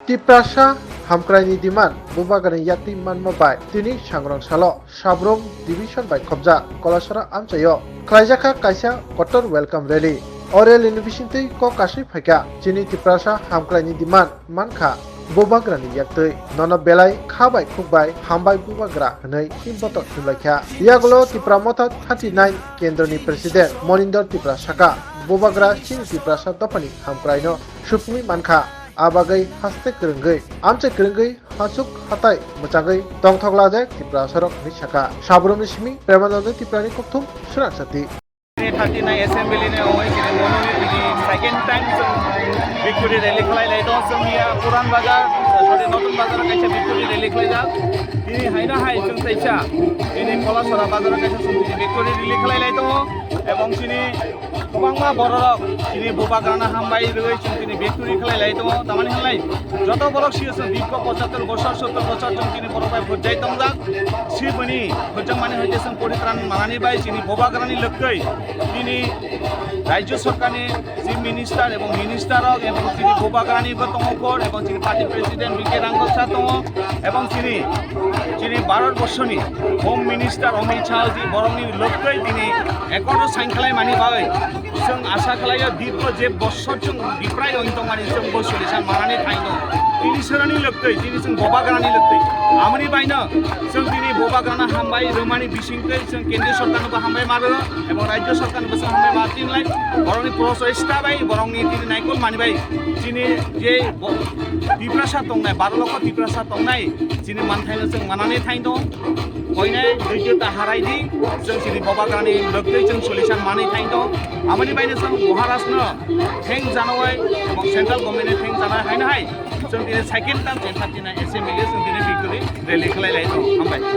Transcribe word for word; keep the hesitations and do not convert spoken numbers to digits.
Tiprasa hamkraini demand bubagrani yaktwi manma bai tini sangrong salo Sabrum division bai khobjak Kolasora amchaio khlaijakha kaisa kotor welcome rally. O rally ni bisingtwi kok kasui phaikha chini Tiprasa hamkraini demand mankha bubagrani yaktwi. Nono belai kha bai khuk bai hambai bubagra hwnwi himbotok himlaikha. Yagulo Tipra Motha thirty nine kendroni president Monindor Tipra saka bubagra chini Tiprasa dophani hamkraino supungwi mankha. A bagwi haste kwrwngwi, amchai kwrwngwi, hasuk hatai mwchangwi tongthok lajak Tiprasarok hinwi sakha. Sabrumni simi Premanando Tiprani kokthum swrang sati. Thirty nine assembly ni ongwi chini bono ni tini second time chwng victory rally khlai lai tong chwng ya Puran Bazar, sorry, Notun Bazar kaisa victory rally khlai jak. Tini haino hai chwng taisa tini Kolasora Bazar kaisa chwng tini victory rally khlai lai tongo, ebong chini kwbangma bororok chini bubagrano hambai rwgwi chwng tini victory khlai lai tongo. Tamani hwnlai joto borok sio chwng dirgho pochattor bosor, sottor bosor chwng tini borok bai phwrjai tongjak. Siboni phwrjakmani hai khe chwng poritran manani bai chini bubagrani loktwi tini Rajya Sorkarni Chief Minister ebong Minister rok ebong chini bubagrani bo tongo kor ebong chini party president B K Rangkotsa tongo ebong chini, chini Bharat Borshoni Home Minister Amit Shah ji borokni loktwi tini accord o sign khlai mani bagwi chwng asa khlaio dirgho je bosor chwng biprai oi tongmani chwng bo solution manani thai no. Tini sorani loktwi, tini chwng bubagrani loktwi. Amoni baino chwng tini bubagrano hambai rwmani bisingtwi chwng Kendriya Sorkarno bo hambai ma rw ebong Rajya Sorkarno bo chwng hambai ma tinlai. Borokni prochesta bai, borokni tini naikol mani bai chini je bo-, Tiprasa tongnai, baro lokho Tiprasa tongnai, chini manthaino chwng manani thai no. Koinai dui ta harai di, chwng chini bubagrani loktwi chwng solution manwi thai no. Amoni baino chwng Maharashtra no theng janawai ebong central government no theng janawai haino hai chwng tini second time chwng thirty nine assembly chwng tini victory rally khlai lai tongo. Hambai.